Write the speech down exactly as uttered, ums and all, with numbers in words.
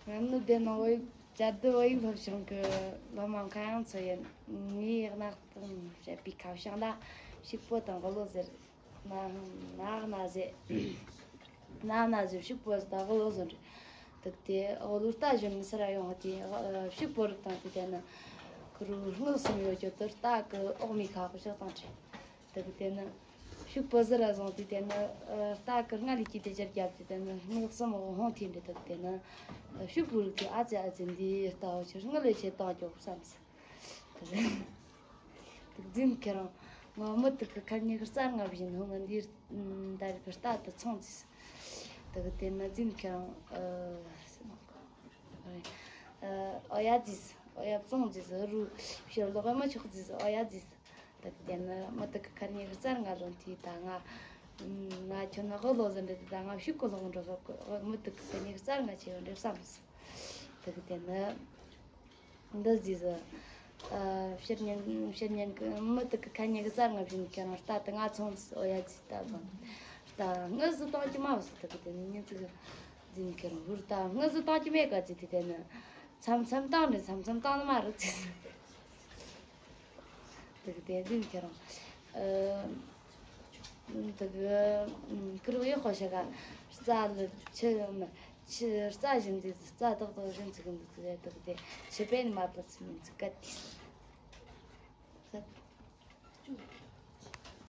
ང་ནི་དེ་ནང་བོད་ཡིག་བཅར་དུ་བོད་ཡིག་སློབ་སྦྱོང་གི་སློབ་མ་ཁ་ཡང་ཚོ་ཡིན། ངའི་གནའ་གཏམ་བཤད་པའི་ཁ་བྱང་ལ་ཕྱུག་པོ་དང་གློ་ཟུར། གནའ་གནའ་གནའ་ཟེ། གནའ་གནའ་ཟེ་ཕྱུག་པོ་དང་གློ་ཟུར་རེད། དེ་དེ་འོ་ལུ་རྟ་བཞོན་ནི་སི་ར་ཡོང་དེ་ཕྱུག་པོ་རིགས་དང་དེ་དེ་ནི་ཁུ་རུ་དངུལ་གསུམ་ཡོད་རྒྱུ་དེ་རྟ་གི་འོག་མའི་ཁ་གི་ཕྱོགས་དང་བྲལ། དེ་གི་དེ་ནི་ཕྱུག་པོ་ཟི་ར་བཟུང་དེ་དེ་ནི་རྟ་གི་རྔ་ལས་ཀྱི་དེ་ཅར་རྒྱབ་དེ་དེ་ནི་དངུལ་གསུམ་འོག་ཧོང་ཐེན་རེད། དེ་གི་དེ་ནི་ཕྱུག་པོ་རིགས་ཀྱི་ཨ་ཙི་ཨ་ཙི་འདི་ལྟ་བ་ཆེ་དངུལ་ལས་ཆེ་བཏང་རྒྱུ་བསམས། དེ་གི་དེ་གི་འཛིན་ཁྱེད་རང་ང་མི་དེ་གི་ཁ་ཉིག་རྩ་ལྔ་བཞིན་ཧོང་ང་འདིར་ད་རིག་གི་རྟ་དེ་ཚོང་ཙིས། དེ་གི་དེ་ནི་འཛིན་ཁྱེད་རང་ཨ་ཨོ་ཡ་ཙིས། ཨོ་ཡ་བཙོང་ཙིས། རུ་ཕྱིར་ལོག་གི་མི་ཆོག་ཙིས། ཨོ་ཡ་ཙིས། དེ་གི་དེ་ནི་མི་དེ་གི་ཁ་ཉིག་རྩ་ལྔ་ལོན་དེ་ད་ང་ང་ཁྱོད་ནི་ཧོ་ལོ་ཟིན་རེད། ད་ང་ཕྱུག་གི་ལོག་འགྲོ་སོག་གི་མི་དེ་གི་ཁ་ཉིག་རྩ་ལྔ་ཆེ་བ་འདྲེ་བསམས། དེ་གི་དེ་ནི་འདི་ཟིག་ཟིག་ཕྱིར་ཉན་ཕྱིར་ཉན་གི་མི་དེ་གི་ཁ་ཉིག་གི་རྩ་ལྔ་བཞིན་ཁྱེད་རང་རྟ་དེ་ང་ཚོང་ཟིག། ཨོ་ཡ་ཟིག་ད་བ་རྟ་དངུལ་ཟིག་བཏང་གི་མ་བ་ཟིག། དེ་གི་དེ་ནི་ཉིན་ཟིག་འཛིན་ཁྱེད་རང་ཧུར་རྟ་དངུལ་ཟིག་བཏང་གི་མེད་ག་ཟིག། དེ་དེ་ནི་མཚམས་མཚམས་བཏང་ནི་མཚམས་མཚམས་བཏང་ནི་མ་རེད་ཟིག། དེ་གི་དེ་འཛིན་ཁྱེད་རང་ཨ། དེ་གི་ཀི་རུ་ཡོད་ཁོ་ཤ་ག་རྩ་ལ་ཆུ་ཆུ་རྩ་བཞིན་དེ་རྩ་ཏག་ཏག་བཞིན་ཚིག་གི་འདུག་ཟེར། དེ་གི་དེ་ཆུ་པན་མ་པ་ཚིག་མིན་ཚིག་ག་དེ།